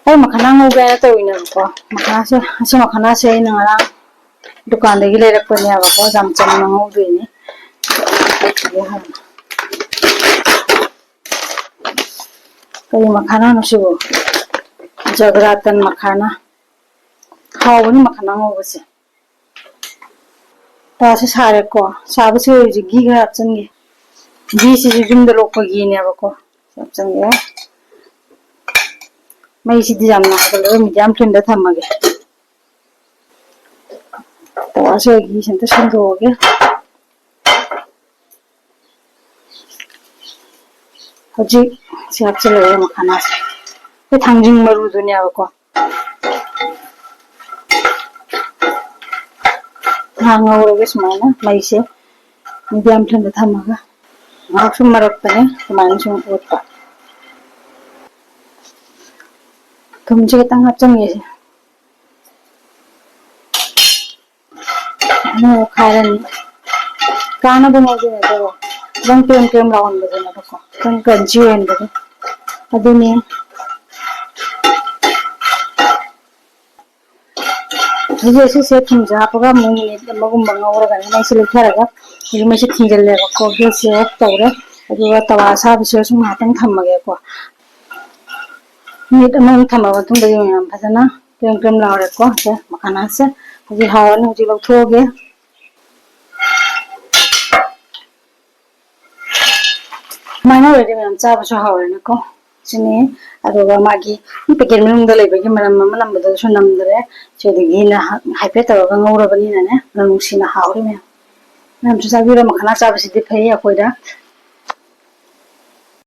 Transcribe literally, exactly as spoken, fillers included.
ꯑꯩ ꯃꯈꯅꯥ ꯉꯧꯒꯦ ꯍꯥꯏꯅ ꯇꯧꯔꯤꯅꯦꯕꯀꯣ꯫ ꯃꯈꯅꯥꯁꯦ, ꯑꯁꯤ ꯃꯈꯅꯥꯁꯦ ꯑꯩꯅ ꯉꯔꯥꯡ ꯗꯨꯀꯥꯟꯗꯒꯤ ꯂꯩꯔꯛꯄꯅꯦꯕꯀꯣ, ꯌꯥꯝ ꯆꯝꯅ ꯉꯧꯗꯣꯏꯅꯦ꯫ ꯀꯔꯤ ꯃꯈꯥꯅꯥꯅꯣ ꯁꯤꯕꯨ? ꯖꯒ꯭ꯔꯥꯇꯟ ꯃꯈꯥꯅꯥ꯫ ꯍꯥꯎꯕꯅꯤ ꯃꯈꯥꯅꯥ ꯉꯧꯕꯁꯦ꯫ ꯇꯥꯁꯦ ꯁꯥꯔꯦꯀꯣ꯫ ꯁꯥꯕꯁꯦ ꯍꯧꯖꯤꯛ ꯘꯤ ꯈꯔ ꯍꯥꯞꯆꯤꯟꯒꯦ꯫ ꯘꯤꯁꯤꯁꯨ ꯌꯨꯝꯗ ꯂꯣꯛꯄ ꯘꯤꯅꯦꯕꯀꯣ꯫ ꯍꯥꯞꯆꯤꯟꯒꯦ꯫ ꯃꯩꯁꯤꯗꯤ ꯌꯥꯝꯅ ꯍꯥꯏꯒꯠꯂꯒ medium flame ꯗ ꯊꯝꯃꯒꯦ꯫ ꯇꯋꯥꯁꯦ ꯑꯩꯒꯤ ꯁꯤꯝꯇ ꯁꯦꯡꯗꯣꯛꯑꯒꯦ꯫ ꯍꯧꯖꯤꯛ ꯁꯤ ꯍꯥꯞꯆꯤꯜꯂꯛꯑꯦ ꯃꯈꯥꯅꯥꯁꯦ꯫ ꯑꯩꯈꯣꯏ ꯊꯥꯡꯖꯤꯡ ꯃꯔꯨꯗꯨꯅꯦꯕꯀꯣ꯫ ꯉꯥꯏꯍꯥꯛ ꯉꯧꯔꯒꯦ ꯁꯨꯃꯥꯏꯅ ꯃꯩꯁꯦ medium flame ꯗ ꯊꯝꯃꯒ꯫ ꯉꯥꯏꯍꯥꯛ ꯁꯨꯝ ꯃꯔꯛꯇꯅꯦ ꯁꯨꯃꯥꯏꯅ ꯁꯨꯝ ꯑꯣꯠꯄ꯫ ꯊꯨꯝꯁꯦ ꯈꯤꯇꯪ ꯍꯥꯞꯆꯤꯟꯒꯦꯁꯦ꯫ ꯑꯃꯨꯛ ꯑꯣꯠꯈꯥꯏꯔꯅꯤ꯫ ꯀꯥꯅꯕ ꯉꯧꯗꯣꯏꯅꯦ ꯑꯗꯣ꯫ ꯈꯤꯇꯪ ꯀ꯭ꯔꯦꯝ ꯀ꯭ꯔꯦꯝ ꯂꯥꯎꯍꯟꯕꯗꯨꯅꯦꯕꯀꯣ꯫ ꯈꯤꯇꯪ crunchy ꯑꯣꯏꯍꯟꯕꯗꯣ꯫ ꯑꯗꯨꯅꯤ꯫ ꯍꯧꯖꯤꯛ ꯑꯁꯤꯁꯦ ꯊꯨꯝꯁꯦ ꯍꯥꯞꯄꯒ ꯑꯃꯨꯛ minute ꯑꯃꯒꯨꯝꯕ ꯉꯧꯔꯒꯅꯦ ꯃꯩꯁꯦ ꯂꯩꯊꯔꯒ ꯍꯧꯖꯤꯛ ꯃꯩꯁꯦ ꯊꯤꯡꯖꯤꯜꯂꯦꯕꯀꯣ꯫ Gas ꯁꯦ off ꯇꯧꯔꯦ꯫ ꯑꯗꯨꯒ ꯇꯋꯥ ꯑꯁꯥꯕꯁꯤꯗꯁꯨ ꯉꯥꯏꯍꯥꯛꯇꯪ ꯊꯝꯃꯒꯦꯀꯣ꯫ Minute ꯑꯃꯃꯨꯛ ꯊꯝꯃ ꯃꯇꯨꯡꯗ ꯌꯦꯡꯉꯣ, ꯌꯥꯝ ꯐꯖꯅ ꯀ꯭ꯔꯦꯝ ꯀ꯭ꯔꯦꯝ ꯂꯥꯎꯔꯦꯀꯣ꯫ ꯁꯦ ꯃꯈꯥꯅꯥꯁꯦ ꯍꯧꯖꯤꯛ ꯍꯥꯎꯔꯅꯤ꯫ ꯍꯧꯖꯤꯛ ꯂꯧꯊꯣꯛꯑꯒꯦ꯫ ꯁꯨꯃꯥꯏꯅ ꯑꯣꯏꯔꯗꯤ ꯃꯌꯥꯝ ꯆꯥꯕꯁꯨ ꯍꯥꯎꯔꯦꯅꯀꯣ꯫ ꯁꯤꯅꯤ꯫ ꯑꯗꯨꯒ ꯃꯥꯒꯤ packet ꯃꯅꯨꯡꯗ ꯂꯩꯕꯒꯤ ꯃꯅꯝ ꯑꯃ ꯅꯝꯕꯗꯨꯁꯨ ꯅꯝꯗ꯭ꯔꯦ꯫ ꯁꯤꯗꯒꯤ ꯍꯥꯏꯐꯦꯠ ꯇꯧꯔꯒ ꯉꯧꯔꯕꯅꯤꯅꯅꯦ, ꯃꯅꯝ ꯅꯨꯡꯁꯤꯅ ꯍꯥꯎꯔꯤ ꯃꯌꯥꯝ꯫ ꯃꯌꯥꯝꯁꯨ ꯆꯥꯕꯤꯔꯣ, ꯃꯈꯥꯅꯥ ꯆꯥꯕꯁꯤꯗꯤ ꯐꯩ ꯑꯩꯈꯣꯏꯗ꯫